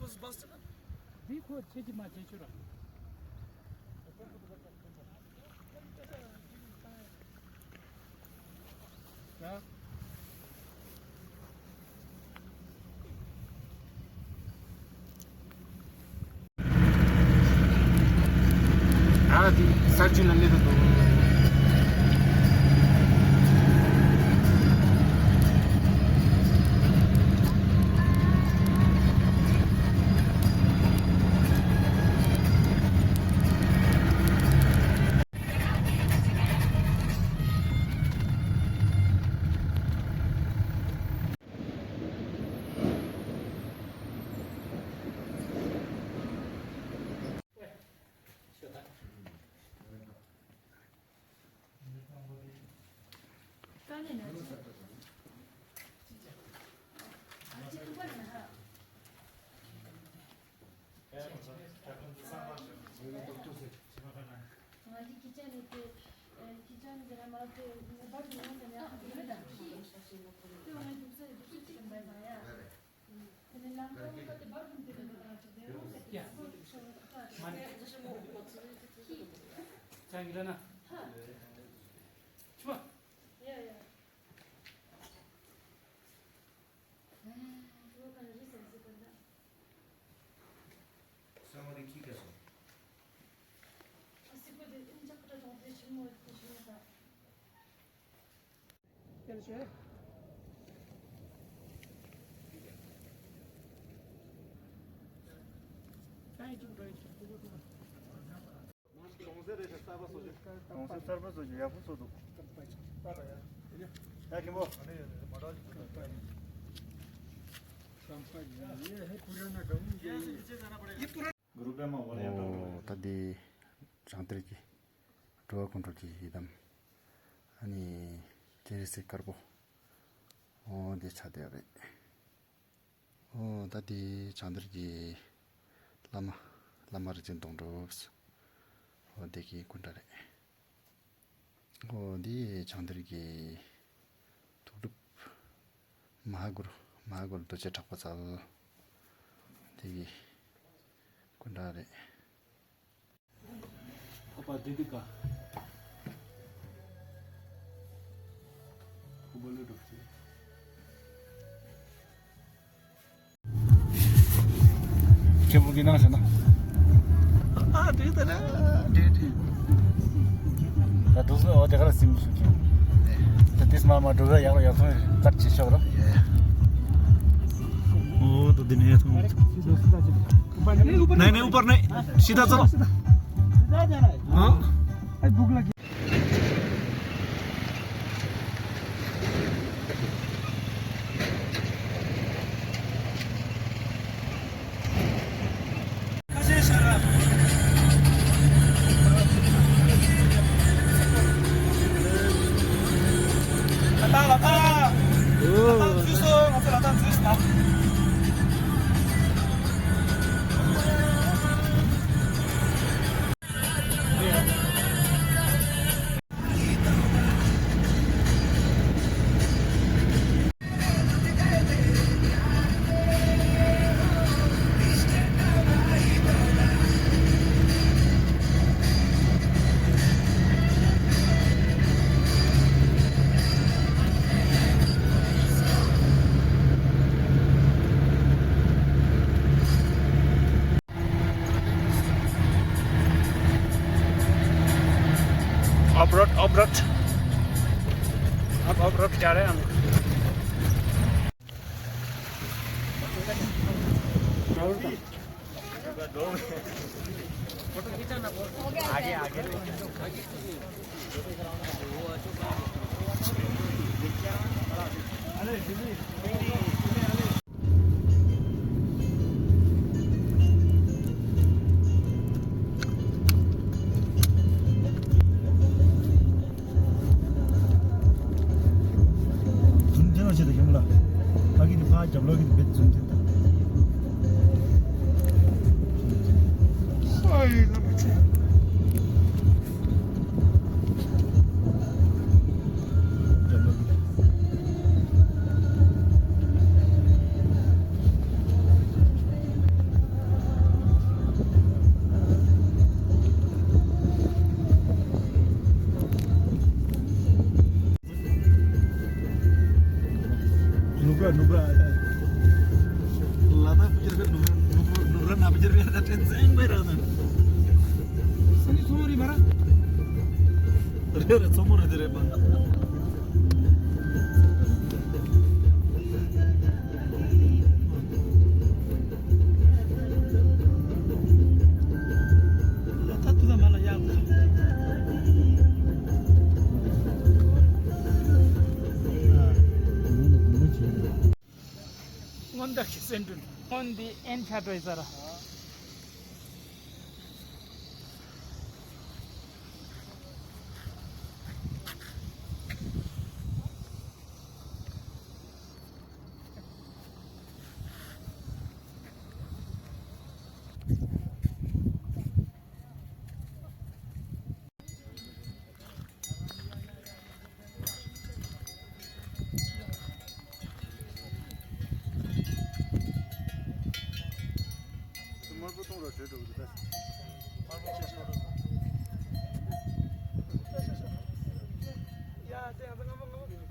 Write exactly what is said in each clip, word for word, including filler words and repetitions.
འདི་ཁོ་ཆེ་གི་མ་ཆེ་ཆུ་ར། ཨ་དེ་ས་ཆུ་ལ་སླེབས་འདུག་གདོང་གསེར་རེད་ཤག་གསར་པ་བཟོ་རྒྱུ། གདོང་གསེར་གསར་པ་བཟོ་རྒྱུ་ཡག་པོ་བཟོ་འདུག་ཡ་མཁན་པོ། ཨོ་ད་འདི་བྱང་གཏེར་གྱི་འགྲོ་བ་ཀུན་གྲོལ་གྱི་ཡི་དམ། ཨ་ནི་སྤྱན་རས་གཟིགས་དཀར་པོ། ཨོ་འདི་ཆགས་བསྡད་རེད། ཨོ་ད་འདི་བྱང་གཏེར་གྱི་བླ་མ། བླ་མ་རིག་འཛིན་དོན་གྲུབ། ཨོ་འདི་གི་སྐུ་འདྲ་རེད། ཨོ་འདི་བྱང་གཏེར་གྱི་ཐུགས་སྒྲུབ་མ་ཧཱ་གུ་རུ། མ་ཧཱ་གུ་རུ་རྡོ་རྗེ་གྲགས་པ་རྩལ། འདི་གི་སྐུ་འདྲ་རེད། ཨ་པ་དེ་དེ་ཀ། ཁུ་བ་ལུ་འགྲོ་ཆེ། ཁྱེད་བུ་གི་ནང་ཟེར་ན། ཨ་དེ་དེ་ར་དེ་དེ། ད་དུང་སོ་འོ་དེ་ག་ར་སིམ་སུ་ཀི། ད་དེ་སྨ་མ་འགྲོ་ག་ཡག་རོ་ཡག་སོང་། ཀར་ཅི་ཤོག་རོ། ཨོ་ད་དེ་ནས་ཐོང་། ནས་ནས་ཨུ་པར་ནས་ཤི་ད་ཚོ། ཨ། Off road, off road. Off, off road जा रहे हैं हम। आगे, आगे। རྫུན་ཅན་ལ་བྱེད་དང་ཡོང་ལ། ཕ་གི་དེ་ཕ་རྒྱབ་ལོག་གི་དེ་བེད་རྫུན་ཅན་དང་། ཨོའི་ལ་མ་ཆེ། རྒྱབ་ལོག་གི་དེ། ནུབ་ར་ནུབ་ར་ནུབ་ར་ནུབ་ར་ནུབ་ར་ནུབ་ར་ནུབ་ར་ནུབ་ར། སང་ཉིན་མཚོ་མོ་རེད་མ་ར། རེད་རེད། མཚོ་མོ་རེད་དེ་རེད་པ། སྔོན་བདག་གི་སེང་ཕྲུག་སྔོན་འདི་ཨེན་ཆ་སྤྲོད་ས་ར། དམར་པོ་གཏོང་ར་བྲོས་འགྲོ་གི་འདུག་ད། དམར་པོ་ཆེ་ཤོས་ར། ཡ་དེ་ང་ཚོ་ང་མ་ང་མ།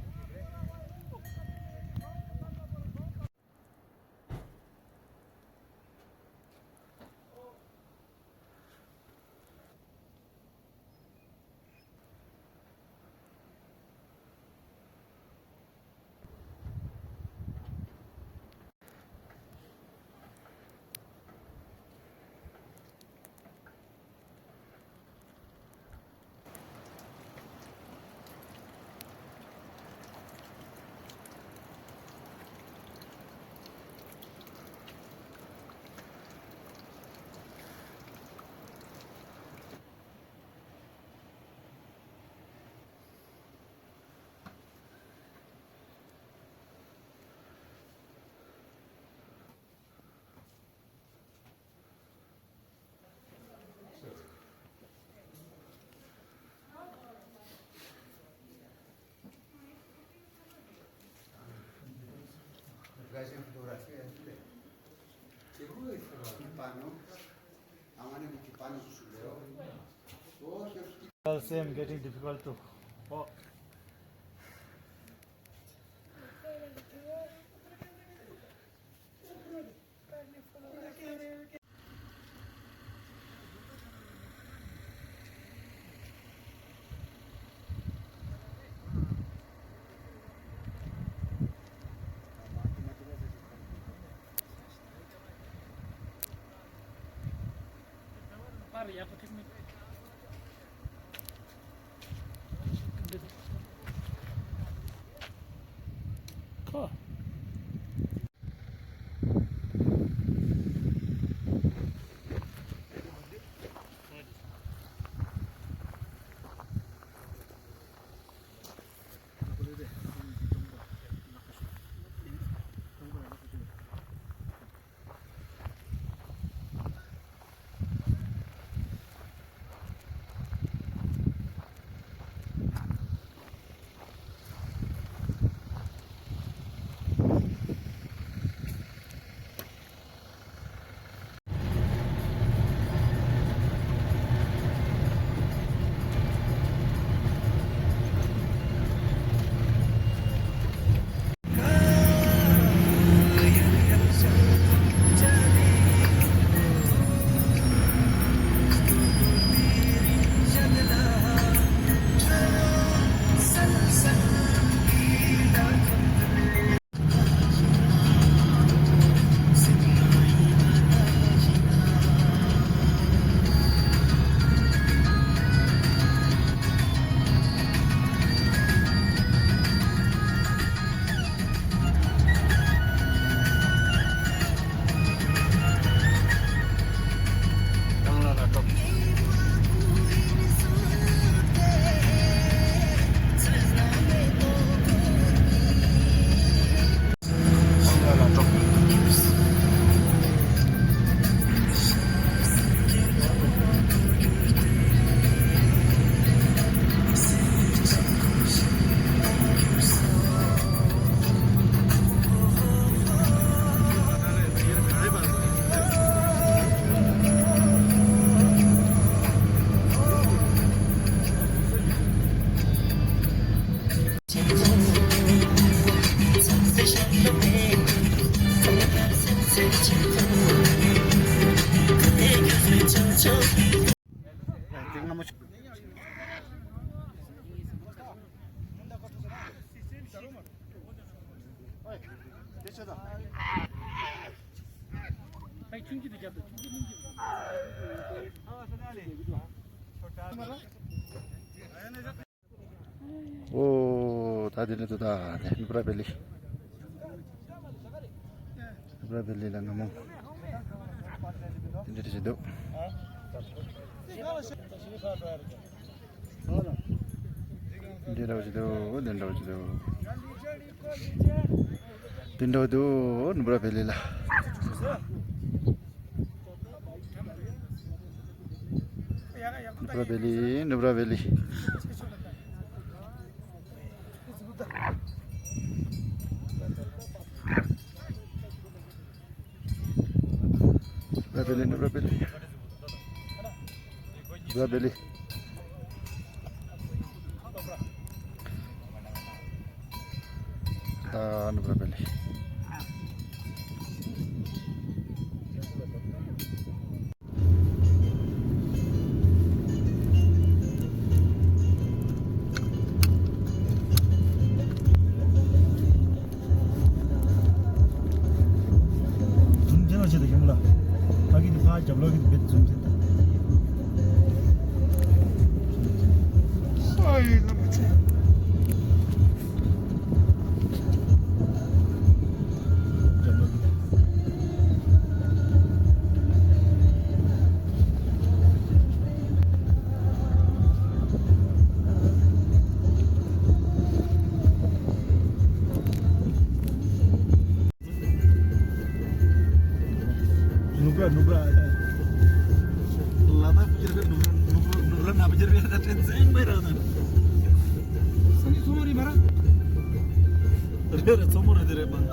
Same getting difficult to walk. ཨོ། ད་དེ་ནས་ད་ད་དེ་ནུབ་ར་བེ་ལི། ནུབ་ར་བེ་ལི་ལ་ང་མོ་དེ་འདྲ་ཞིག་འདུག། འདི་འདྲ་བ་ཞིག་འདུག། འདི་འདྲ་བ་ཞིག་འདུག། འདི་འདྲ་བ་འདུག། ནུབ་ར་བེ་ལི་ལ། ནུབ་ར་བེ་ལི། ནུབ་ར་བེ་ལི། ར་བེ་ལི། ནུབ་ར་བེ་ལི། ར་བེ་ལི། ད་ནུབ་ར་བེ་ལི། ཛུམ་ཅན་ལ་བྱེད་དུ་ཡོང་ལ། ཕ་གི་དེ་ཕ་རྒྱབ་ལོག་གི་དེ་བེད་ཛུམ་ཅན་དང་། ཨ་ཡི་ལ་མ་ཆེ། རྒྱབ་ལོག་གི། ནུབ་ར་ནུབ་ར། ལ་ན་པ་ཇར་བའི་ནུབ་ར་ནུབ་ར་ནུབ་ར་ན་པ་ཇར་བའི་ད་ཏྲེན་ཙེང་མེ་ར་ན། སང་ཉིན་མཚོ་མོ་རེད་མ་ར། རེད་རེད། མཚོ་མོ་རེད་དེ་རེད་མ།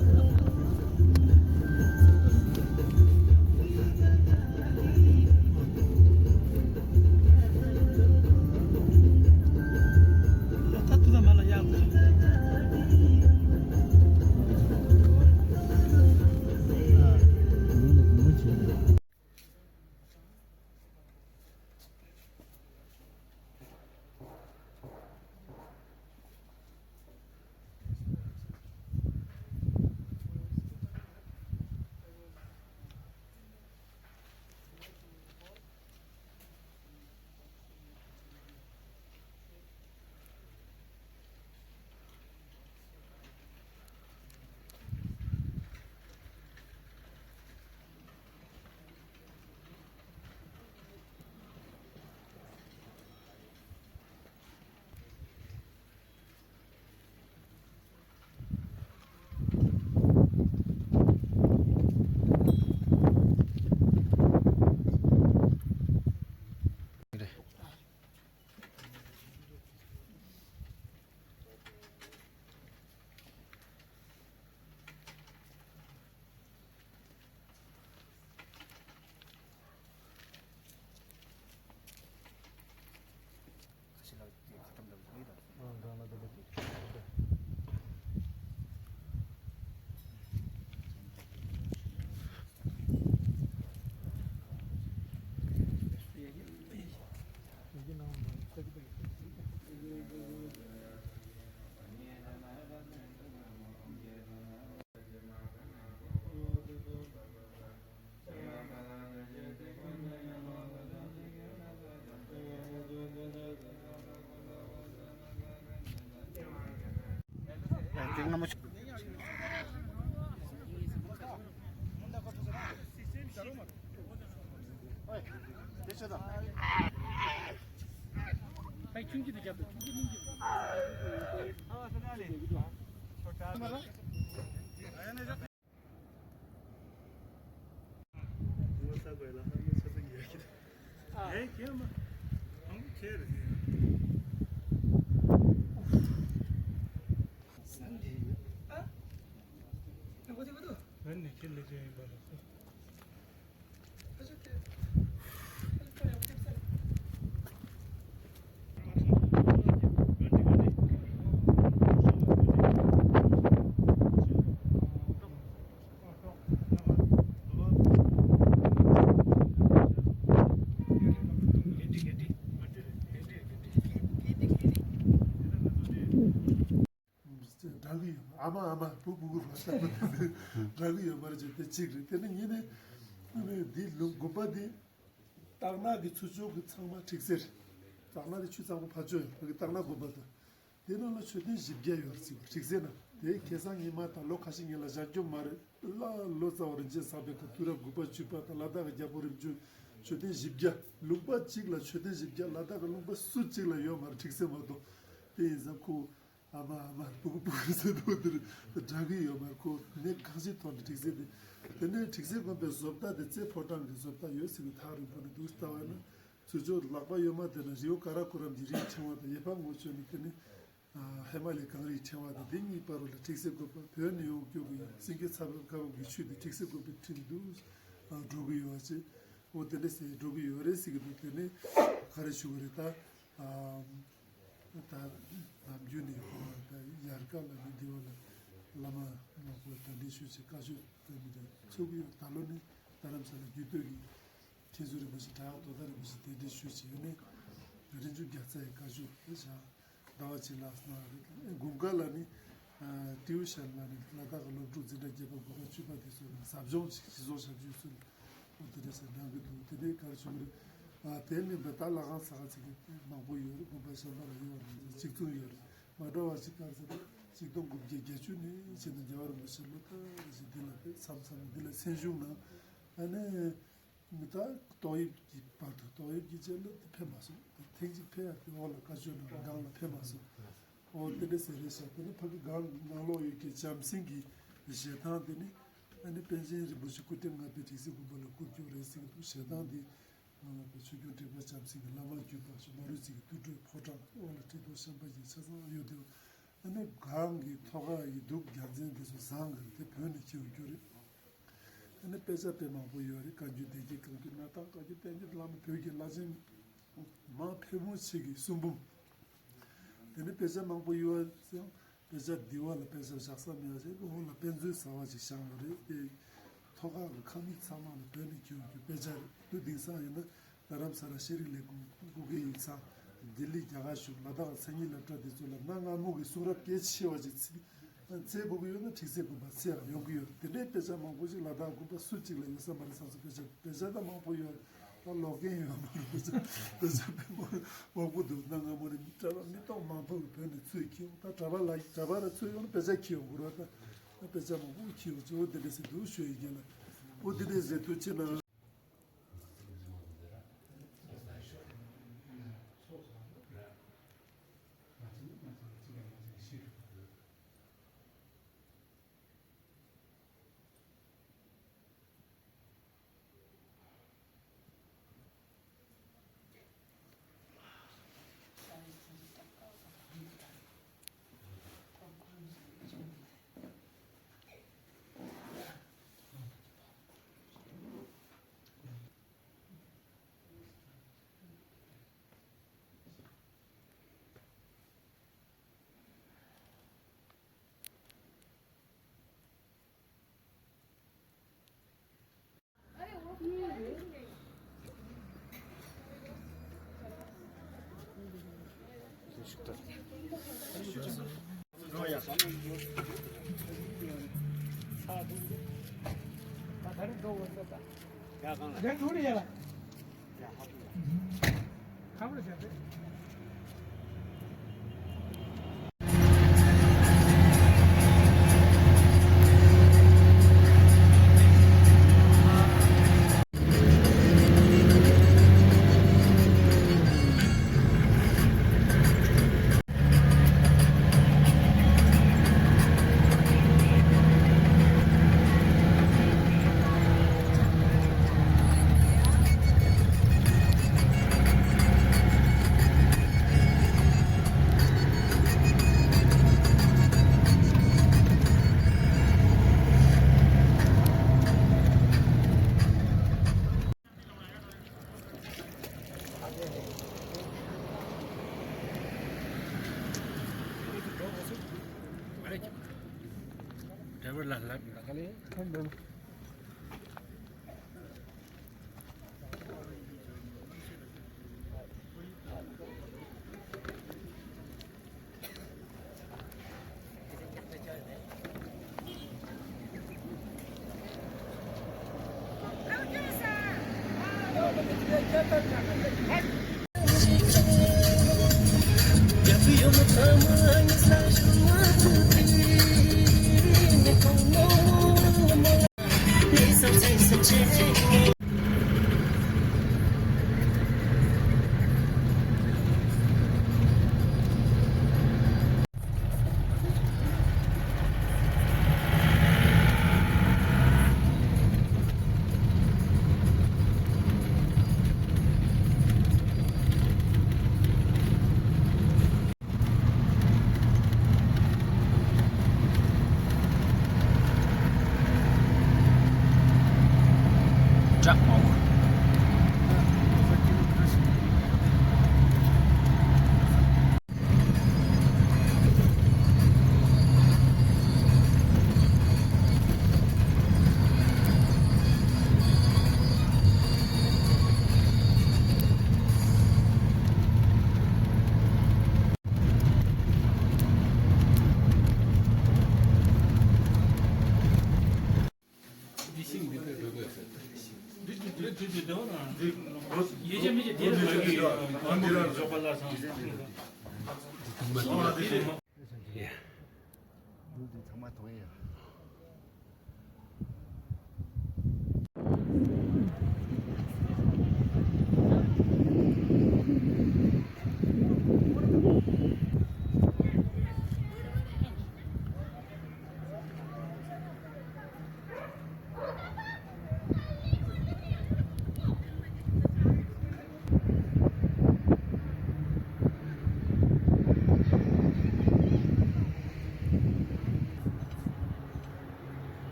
འདྲ་གི་ཡོད། ཨ་མ་ཨ་མ། བུ་བུ་གུ་རོ་ས་འདྲ་གི་ཡོད་མ་རེད་ཅེས་དེ་གཅིག་རེད། དེ་ནས་གཉིས་ནས་ འདི་ལུང་དགོན་པ་འདི་སྟག་སྣ་གི་ཚུར་ཕྱོགས་ཀྱི་ཚང་མ་ཁྲིག་སེར། སྟག་སྣ་དེ་ཆུ་གཙང་པོ་ཕར་ཕྱོགས་ཡོད་པའི་སྟག་སྣ་དགོན་པ་དང་། དེ་ནང་ལ་མཆོད་རྟེན་བཞི་བརྒྱ་ཡོད་རེད་ཟེར་བ་ཁྲིག་སེར་ན། དེ་ཁ་སང་ཉི་མ་དང་ལོ་ཁ་ཤས་སྔོན་ལ་བཞག་རྒྱུ་མ་རེད། ལ་ལོ་ཙཱ་བ་རིན་ཆེན་བཟང་པོས་ཀྱི་དུས་རབས་དགུ་པ་བཅུ་པ་དང་ལ་དྭགས་ཀྱི་རྒྱལ་པོ་རིམ་བྱོན་མཆོད་རྟེན་བཞི་བརྒྱ། ལུང་པ་གཅིག་ལ་མཆོད་རྟེན་བཞི་བརྒྱ། ལ་དྭགས་ཀྱི་ལུང་པ་སུ་གཅིག་ལ་ཡོད་མ་རེད་ཁྲིག་སེར་མ་གཏོགས། དེ་ཡིན་ཙང་ཁོ། ཨ་མ་ཨ་མ་སྤུ་གུ་སྤུ་གུ་ཟེར་དུས་འདིར་འདྲ་གི་ཡོད་མ་རེད། ཁོ་ནད་གང་ཞིག་ཐོག་ནས་ཁྲིག་སེར་དེ། དེ་ནས་ཁྲིག་སེར་དགོན་པའི་བཟོ་ལྟ་དེ་རྩེ་ཕོ་བྲང་གི་བཟོ་ལྟ་ཡོད་ཟེར་གི་ཐག་རིང་པོ་ནས་འདུག་ལྟ་བ་ན། ཚུར་ཕྱོགས་ལག་པ་གཡོན་མ་དེ་ན་རི་བོ་ཀ་ར་ཀོ་རམ་གྱི་རིའི་ཕྲེང་བ་དང་། གཡས་པ་ངོས་ཕྱོགས་ནས་དེ་ནི་ཧི་མ་ལའི་གངས་རིའི་ཕྲེང་བ་དང་། དེ་གཉིས་བར་ལ་ཁྲིག་སེར་དགོན་པ། བོད་ནས་ཡོང་སྐྱོད་ཀྱི་སེང་གེ་ཚ་བོ་ཁ་བོ་གི་ཆོས་དེ་ཁྲིག་སེར་དགོན་པའི་ཁྲིད་འདུག་འགྲོ་གི་ཡོད་པ་ཅེས། འོ་དེ་འདྲ་ཟེར་འགྲོ་གི་ཡོད་རེད་ཟེར་གི་འདུག་དེ་ནས་ག་རེ་ཞུ་གི་རེད་ད། ད་ནམ་རྒྱུན་ནས་ད་ཡར་ཀ་ལ་ནི་འདི་བ་ལ་བླ་མ་མང་པོ་གདན་འདྲེན་ཞུས་བྱས་བཀའ་ཆོས་སྩལ་མི་འདྲ་ཚུགས་ཀྱི་ཡོད། ད་ལོ་ནི་རྡ་རམ་ས་ལ་རྒྱུད་སྟོད་ཀྱི་མཁན་ཟུར་རིན་པོ་ཆེ་བྲག་རྡོ་རྗེ་རིན་པོ་ཆེ་གདན་འདྲེན་ཞུས་བྱས་ཡོད་ནས། རིན་ཆེན་རྒྱ་ཚ་ཡི་བཀའ་ཆོས་དེ་བཞག་ཟླ་བ་གཅིག་ལ་གནང་རེད། དགུན་ཁ་ལ་ནི་ཏིའུ་ཤན་ལ་ནི་ལ་དྭགས་ཀྱི་སློབ་ཕྲུག་འཛིན་གྲྭ་བརྒྱད་པ་དགུ་པ་བཅུ་པ་དེ་ཚོ་ལ་ཟབ་སྦྱོང་ཞིག་སྤྱི་ཚོགས་ཞབས་ཞུ་ཚུལ། འོ་དེ་འདྲ་ཟེར་གནང་གི་འདུག་དེ་ནས་ག་རེ་བྱུང་རེད། ཨ་དེ་མིན་པ་ད་ལྷ་ཁང་ས་ཁང་ཚིག་གི་མང་པོ་ཡོད་རེད། དགོན་པ་གཞན་པ་ལ་ཡོད་རེད། གཅིག་མཚུངས་ཡོད་རེད། མ་འདྲ་བ་ཞིག་ག་རེ་ཟེར་ན་ཆིག་སྟོང་དགུ་བརྒྱ་བརྒྱད་ཅུ་ནས་བྱས་ནས་རྒྱལ་བ་རིན་པོ་ཆེ་ལོ་ལྟར་བཞིན་འདི་ལ་ཕེབས། མཚམས་མཚམས་འདི་ལ་མཚན་བཞུགས་གནང་། ཨ་ནི་མི་ད་ཏོག་དབྱིབས་ཀྱི་བར་དུ་ཏོག་དབྱིབས་ཀྱི་རྗེས་ལ་དེ་ཕེབས་མ་སོང་། དེ་ཐེངས་གཅིག་ཕེབས་ཡ་དེ་འོག་ལ་བཀའ་ཆོས་གནང་སྒང་ལ་ཕེབས་མ་སོང་། འོ་དེ་འདྲ་ཟེར་རེད་ཤག་དེ་ནས་ཕ་གི་སྒང་ནང་ལོགས་ཡོད་ཀྱི་བྱམས་སེང་གི་ཞལ་ཐང་དེ་ནི་ཨ་ནི་པཎ་ཆེན་རིན་པོ་ཆེ་སྐུ་ཕྲེང་ལྔ་པའི་ཁྲིག་སེར་དགོན་པ་ལ་བསྐུར་རྒྱུ་རེད་ཟེར་གི་འདུག་ཞལ་ཐང་འདི་ནང་ལ་ཆོས་སྐྱོང་ཁྲི་པ་བྱམས་སེང་གི་བླ་མ་བརྒྱུད་པ་ཞིག་མ་རུ་ཙིག་གི་དུར་ཁྲོད་ཕོ་བྲང་འོག་ལ་ཁྲི་ཐོག་ཤམ་པ་ཡིན་ཆ་ཚང་ཡོད་དེ། ཨ་ནི་སྒང་གི་ཐོག་ཁ་ཡི་གདུགས་རྒྱལ་མཚན་འདི་ཚོ་བཟང་གི་དེ་བོད་ནས་ཁྱེར་རྒྱུ་རེད། ཨ་ནི་དཔེ་ཆ་དཔེ་མང་པོ་ཡོད་རེད། བཀའ་འགྱུར་སྡེ་བརྒྱད་བཀའ་འགྱུར་སྣ་ཐག་བཀའ་འགྱུར་བསྟན་འགྱུར་བླ་མ་བོད་ཀྱི་བླ་ཆེན་མ་ཕལ་མོ་ཆེ་གི་གསུང་འབུམ། དེ་ནི་དཔེ་ཆ་མང་པོ་ཡོད་ཙང་དཔེ་ཆ་འདི་བ་ལ་དཔེ་ཆ་བཞག་ས་མེད་པ་ཞིག་འོག་ལ་དཔེ་མཛོད་གསར་བ་ཞིག་བཞག་ཡོད་རེད་དེ། ཐོག་ཁ་གི་ཁང་མིག་ཚང་མ་ལ་བོད་ནས་ཁྱེར་རྒྱུ་དཔེ་ཆ་རེད། དུས་དེང་སང་ཡིན་ན་རྡ་རམ་ས་ལ་ཤེས་རིག་ལས་ཁུངས་སྐུ་སྒེར་ཡིག་ཚང་། ལྡི་ལི་རྒྱ་གར་གཞུང་། ལ་དྭགས་མཚན་ཉིད་སློབ་གྲྭ་དེ་ཚོ་ལ་གནའ་སྔ་མོ་གི་གསུང་རབ་གལ་ཆེ་བ་ཞིག་འཚོལ་དགོས་ཀྱི་ཡོད་ན་ཁྲིག་སེར་དགོན་པ་འཚོལ་ཡག་ཡོང་གི་ཡོད་རེད། དེ་འདྲའི་དཔེ་ཆ་མང་པོ་ཞིག་ལ་དྭགས་དགོན་པ་སུ་གཅིག་ལ་ཡོད་ས་མ་རེད་བསམ་སོང་། དཔེ་ཆ་དཔེ་ཆ་ད་མང་པོ་ཡོད་རེད། ད་ཀློག་མཁན་ཡོད་མ་རེད། དཔེ་ཆ་དཔེ་མང་མང་པོ་འདུག་གནའ་སྔ་མོ་ནས་གྲྭ་པ་མི་ཐོག་མང་པོ་གི་བོད་ནས་འཚོལ་འཁྱེར་ཡོང་། ད་གྲྭ་པ་ལ་གྲྭ་པ་ར་འཚོལ་ཡོང་ན་དཔེ་ཆ་འཁྱེར་ཡོང་དགོས་རེད། ད་དཔེ་ཆ་མང་པོ་འཁྱེར་ཡོང་ཚེ་འོ་དེ་འདྲ་ཟེར་འདུག་ཞུ་ཡི་རྒན་ལགས། འོ་དེ་འདྲ་ཟེར་ཐུགས་ཆེ་གནང་། འདུག་འདི་ཚང་མ་མཐོང་ཡ།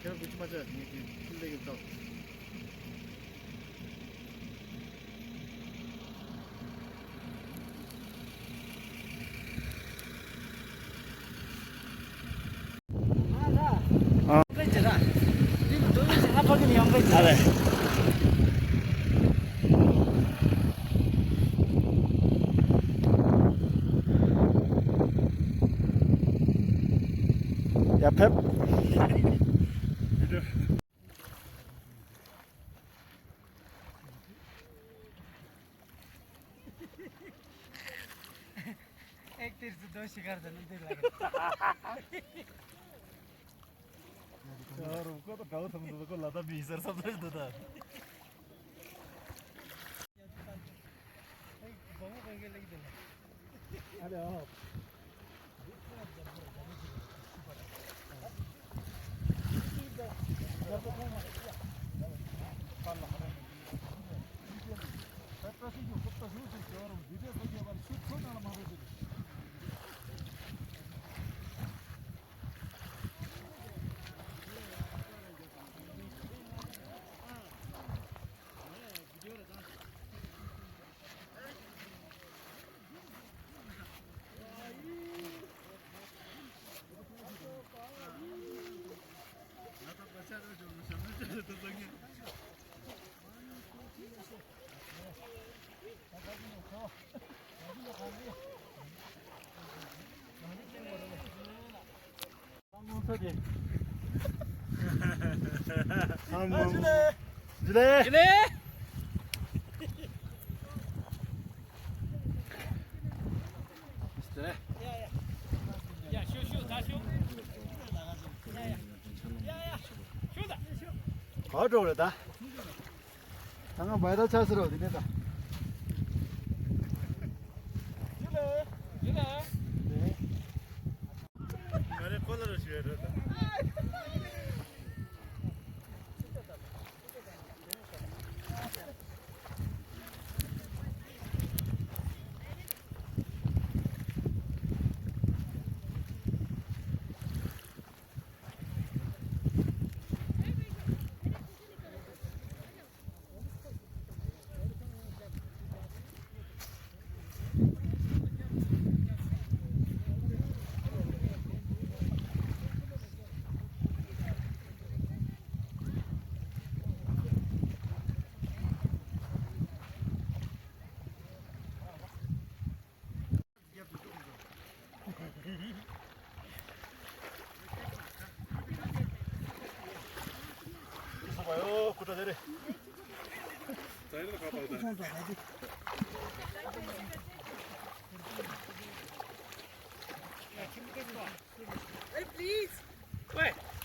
ཁྱེད་རང་བུ་ཆུ་མ་ཆགས་ངས་དེ་ཁྱིམ་ལས་ཀྱི་བཏང་། ཡ་ཕེབས། ཨེག་ཏིར་སི་དོ་ཤི་ཁར་དང་ནི་ལ། ཨ་རོ་ཀོ་ད་གའོ་ཐམ་དུ་ཀོ་ལ་ད་མི་སར་སབ་སར་དུ་ད། ཨ་མ། ཇུ་ལེ། ཇུ་ལེ། ཇུ་ལེ། ཇུ་ལེ། ཡ་ཡ། ཡ་ཤོ་ཤོ་ད་ཤོ། ཡ་ཡ། ཡ་ཡ། ཤོ་ད། ག་འགྲོ་རེད་ད། ད་ང་བའི་ད་ཆ་ཟེར་བ་དེ་ནས་ད། ཇུ་ལེ། ཇུ་ལེ། ང་རེ་ཁོ་ལ་རུ་ཞུ་ཡ་རེད་ད།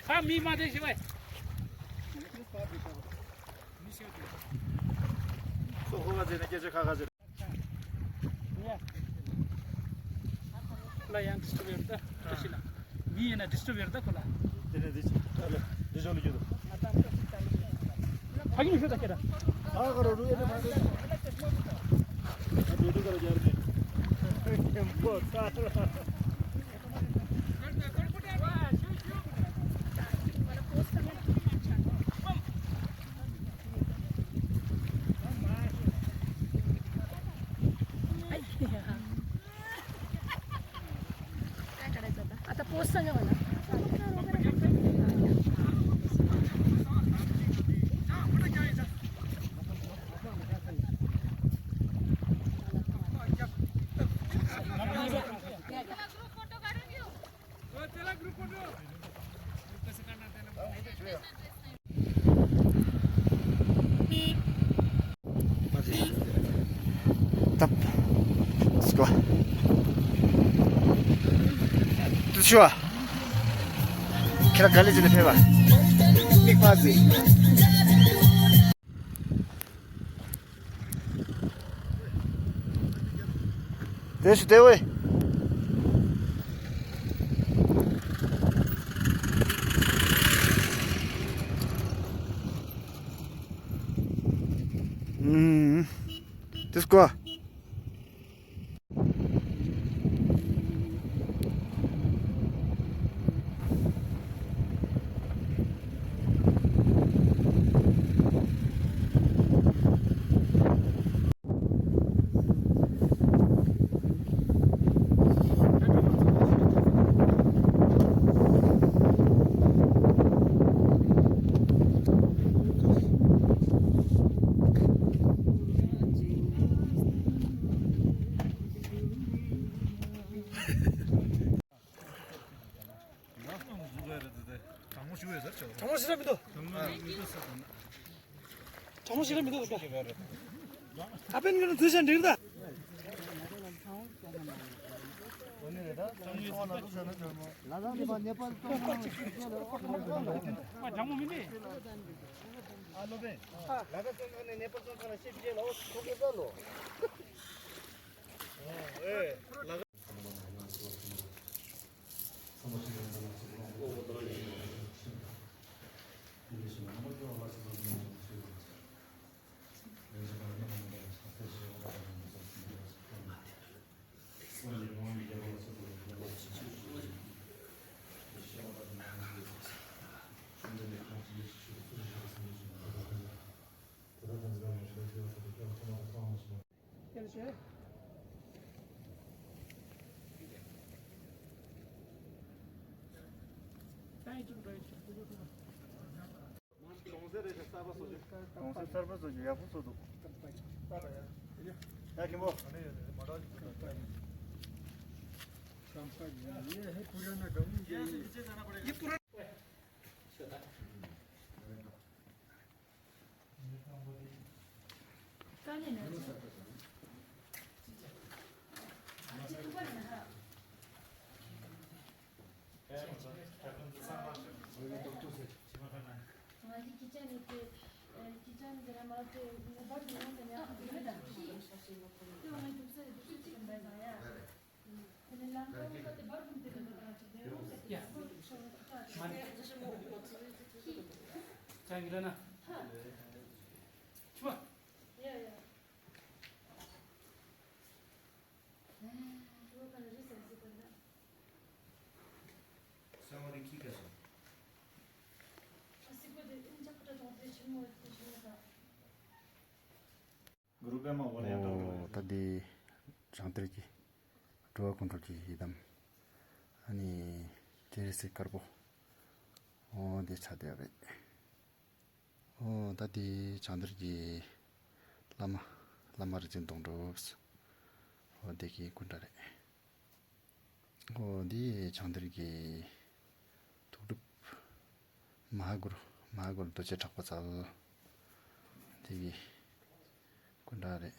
ཁ་མི་མ་དེ་ཞི་བའི། ཁོ་ཁོ་བ་ཟེར་ན་སྐད་ཆ་ཁ་ཁ་ཟེར། ལ་ཡང་ཌིསི་ཊརབ་ཡོད་ད། ཁ་ཤི་ལ། མི་ཡིན་ན་ཌིསི་ཊརབ་ཡོད་ད་ཁོ་ལ། དེ་ནས་འདི་ཅི་ལ་འདི་ཞོག་ལ་རྒྱུ་དུ། ཕ་གི་ནས་ཤོད་ད་ཁྱེད་ར། ཨ་ག་ར་རུ་ཨེ་ནས་མ་འདི་འདི་ག་ར་རྒྱ་རུ་ནས། तब इसको तू छुआ खिला गले जिले फेवा निक पाजी देश देवे हम्म त्यसको དྲང་མོ་ཞུ་ར་མི་འདུག་དྲང་མོ་ཞུ་ར་མི་འདུག་ད་པན་གྱི་དུས་ཆེན་འགྲིག་ད། དྲང་མོ་མི་འདུག་གདོང་གསལ་རེད་ཤག་གསར་པ་བཟོ་རྒྱུ། གདོང་གསལ་གསར་པ་བཟོ་རྒྱུ་ཡག་པོ་བཟོ་འདུག་ཡ་མཁན་པོ། ཨོ་ད་འདི་བྱང་གཏེར་གྱི་འགྲོ་བ་ཀུན་གྲོལ་གྱི་ཡི་དམ། ཨ་ནི་སྤྱན་རས་གཟིགས་དཀར་པོ། ཨོ་འདི་ཆགས་བསྡད་ཡོད་རེད། ཨོ་ད་འདི་བྱང་གཏེར་གྱི་བླ་མ། བླ་མ་རིག་འཛིན་དོན་གྲུབ། ཨོ་འདི་གི་སྐུ་འདྲ་རེད། ཨོ་འདི་བྱང་གཏེར་གྱི་ཐུགས་སྒྲུབ། མ་ཧཱ་གུ་རུ། མ་ཧཱ་གུ་རུ་རྡོ་རྗེ་དྲག་པོ་རྩལ། དེ་གི་སྐུ་འདྲ་རེད།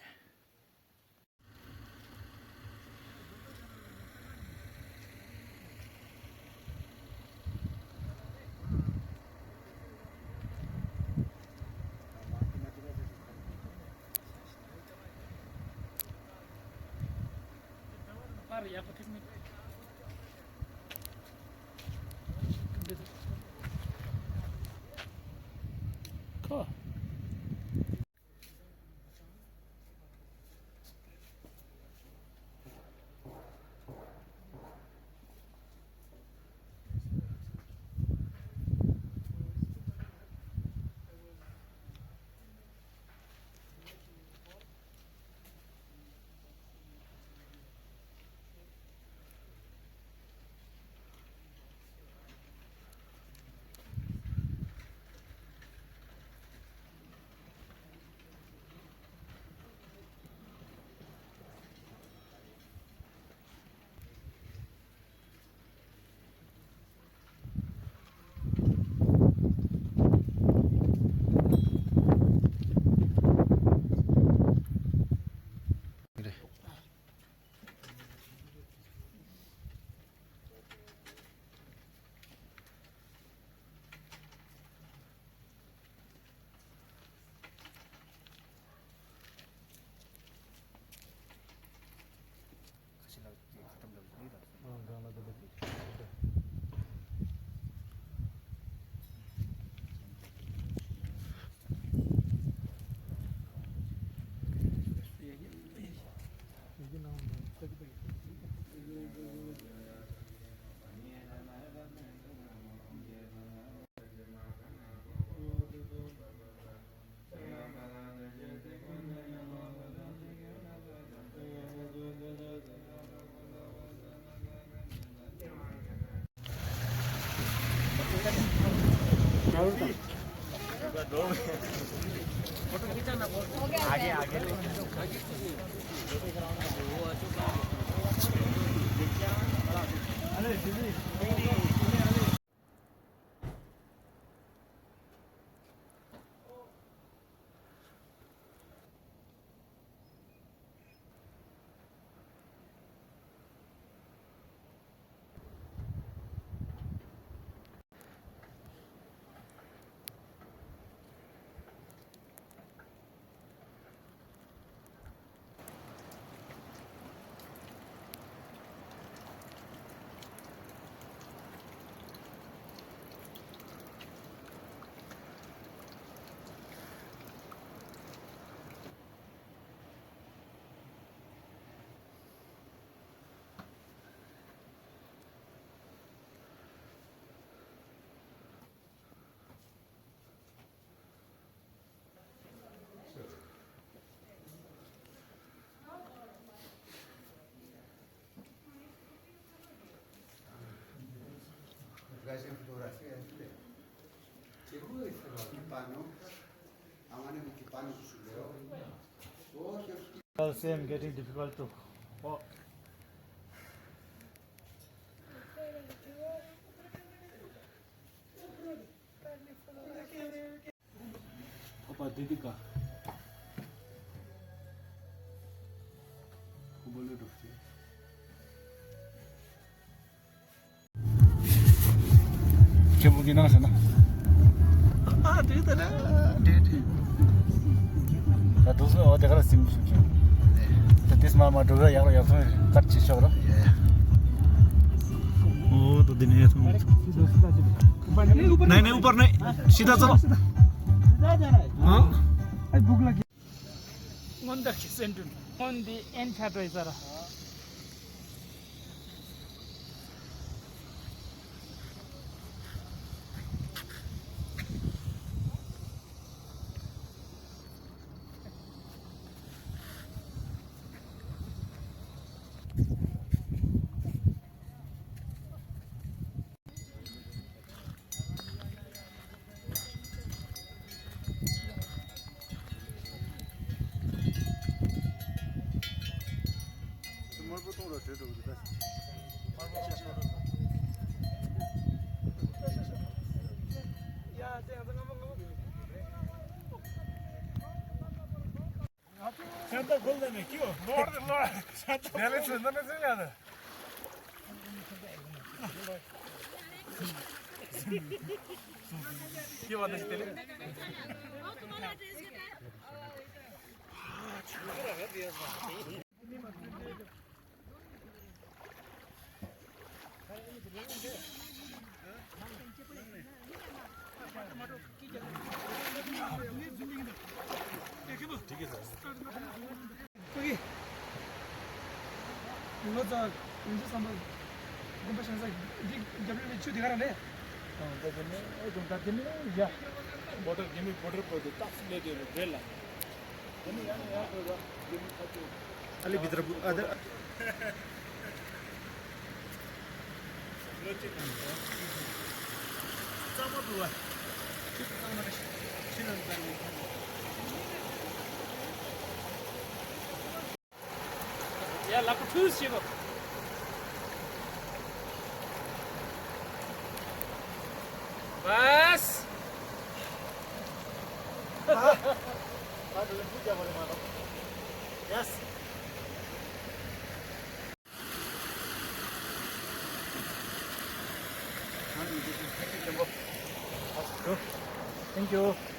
Gracias, fotografía, ¿sí? Seguro que se lo ocupa, ¿no? Ahora me equipan su leo. All same, getting difficult to walk. ཨོ་པ་དེ་དེ་ཀ་ཁོ་བོ་ལོ་འགྲོ་ཤེས། ཁྱེད་བུ་གི་ནང་ཟེར་ན། ཨ་དེ་དེ་ན་དེ་དེ། ད་དུང་སོ་འོ་དེ་ག་ལ་སིམ་སུ་ཅན། ད་དེ་སྨ་མ་འགྲོ་ག་ཡག་ལ་ཡག་ཐོན་ཀར་ཆེ་ཤོག་ར། འོ་ད་དེ་ནས་ཐོན། नहीं नहीं ऊपर नहीं सीधा चलो। हाँ। སྔོན་འདི་ཨེན་ཆ་སྤྲོད་ཡིན་ས་ར། དམར་པོ་གཏོང་ར་བྲོས་འགྲོ་གི་འདུག་ད། ལོར་ལོར། ལས་ལས་ཚོད་ན་མི་ཚོད་ཡ་ན། ཁྱེད་བ་ད་ཞིག་དེ་ལས། ལོ་ཙཱ་ཡོན་ཏན་བསམ་པ་དགོན་པ་བཞེངས་ས་འདི་རྒྱབ་ལོགས་ནས་ཆུ་འདི་ག་རང་རེད། ཨ་ད་དེ་ནས་ཨེ་དུང་ད་དེ་ནས་ཡ། བོ་ཊར་རྒྱ་མི་བོ་ཊར་པོ་དེ་ཏག་སི་ལས་དེ་རུ་བྲེལ་ལ། དེ་ནས་ཡང་ཡང་དེ་རུ་རྒྱ་མི་ཁ་ཆེ། ཨ་ལེ་བི་ཏྲ་བུ་ཨ་ད། ཡ་ལག་པ་ཐུག་ཤེས་པ། བས། ཡེས། Thank you.